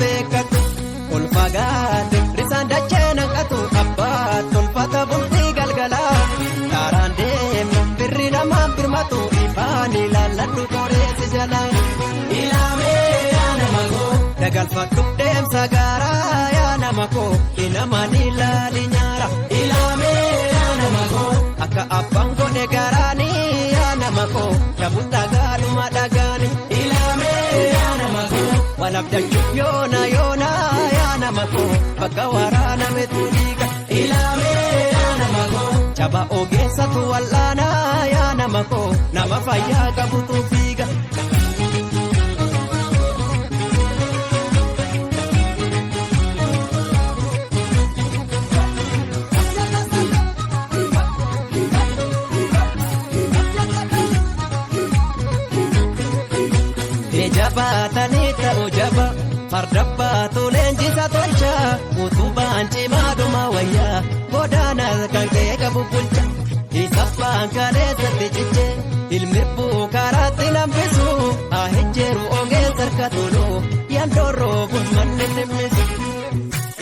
Beekatu ol fagaate risaan dachee naqatu abbaa tolfata bultii galgalaa kaaraan deemna birri namaan birmatu ifaan ilaalladhu qoreessi jalaa. Ilaamee yaa nama koo dagalfadhu deemsa gaaraa yaa nama koo inamaan ilaali nyaara. Ilaamee yaa nama koo akka abbaan godhe garaanii yaa nama koo dhabuun dhagaadhuma dhagaani. Ilaamee yaa nama koo wal abdachuuf yoona yoona yaa nama koo bakka waraanametu dhiiga. Ilaamee yaa nama koo jaba ogeessatu wal'aana yaa nama koo nama fayyaa qabutu fiiga. Jabaatanii ta'u jaba farda baatu leenjisa tolcha utubaan cimaadhuma wayyaa godaana kan kee qabu bulcha isaffaan kaleessatti ciche ilmi karaatti lambisu ahijjeeru ogeessa harka tolu yandoorroo bulmanni dhimmisu.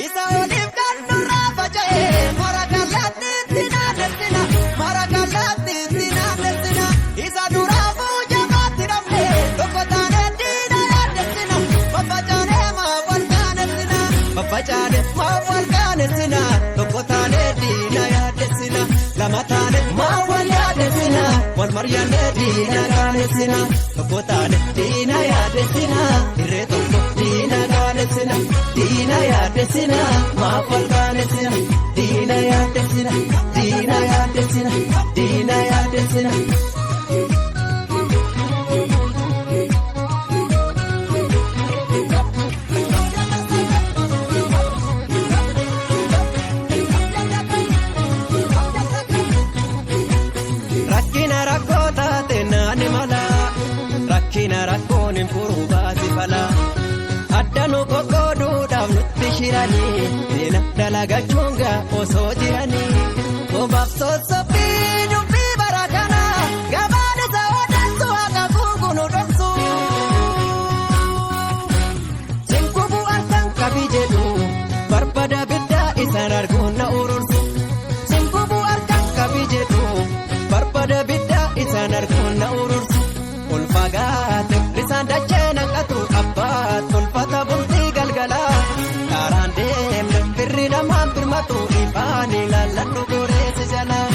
Isa oliif kan nurraa faca'e mara kallattiitti naannessina mara kallattiitti naannessina isa duraa fuujabaatti dhabne tokko taanee diina yaaddessina faffacaanee maa wal kaanessina faffacaanee maa wal kaanessina tokko taanee diina yaaddessina lama taanee maa wal yaaddessina wal mari'annee diina kaanessina tokko taanee diina yaaddessina irree tokko diina kaanessina diina yaaddessina maaf wal kaanessina diina yaaddessina diina yaaddessina diina yaaddessina. Rakkina rakkoo taate naani mala rakkina rakkoon hin furuu baasi fala adda nu qoqqooduudhaaf nutti shiranii seena dalagachuun gaa osoo jiranii bobaaf sossobii dubbii bara kana gabaan isa odeessu haqa guugu nu dhoksu. Sinkubu harkaan qabi jedhu barbada biddaa isaan arguun na urursu. Sinkubu harkaan qabi jedhu barbada biddaa isaan arguun na urursu. Ol fagaate risaan dachee naqatu abbaa tolfata bultii galgalaa. Kaaraan deemna birri namaan birmatu ifaan ilaalladhu goreessi jalaa.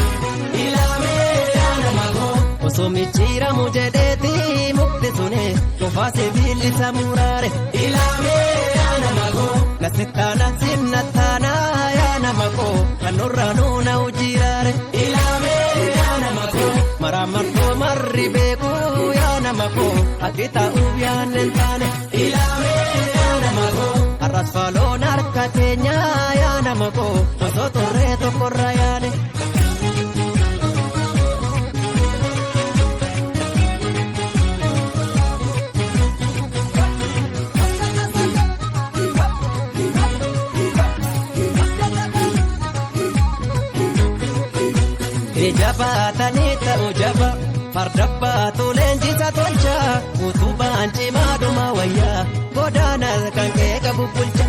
Ilaamee yaa nama koo osoo micciiramu jedheeti mukti suni qofaa sibiilli samuraare. Ilaamee yaa nama koo nasittaana sinnattaana yaa nama koo kan nurraa nuuna hojiraare. Ilaamee yaa nama koo maraammartoo marri beeku yaa nama koo akki ta'uuf yaadne hin taane. Ilaamee yaa nama koo har'as faaloon harka keenyaa yaa nama koo osoo turree tokkorra yaane. Jabaatanii ta'u jaba farda baatu leenjisa tolcha utubaan cimaadhuma wayyaa godaana kan kee qabu bulcha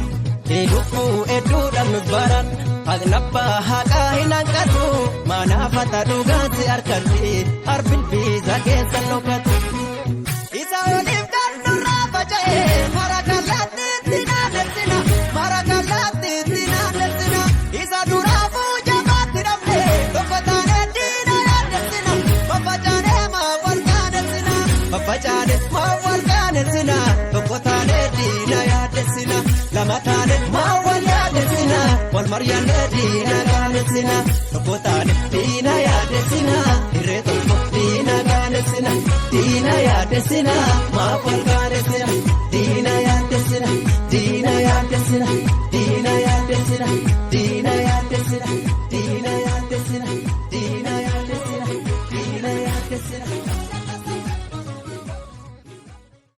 lubbuu hedduudhaan nu baran haqnabbaa haqaa hin hanqatu manaafata dhugaansi harkatti arbilbiisa keessa dhokatu. Isa oliif kan nurraa faca'e mara kallattiitti naannessina mara kallattiitti naannessina isa duraa fuujabaatti dhabne tokko taanee diina yaaddessina faffacaanee maa wal kaanessina faffacaanee maa wal kaanessina tokko taanee diina yaaddessina lama taanee maa wal yaaddessina wal mari'annee diina kaanessina tokko taanee diina yaaddessina irree tokko diina kaanessina diina yaaddessina maaf wal kaanessina.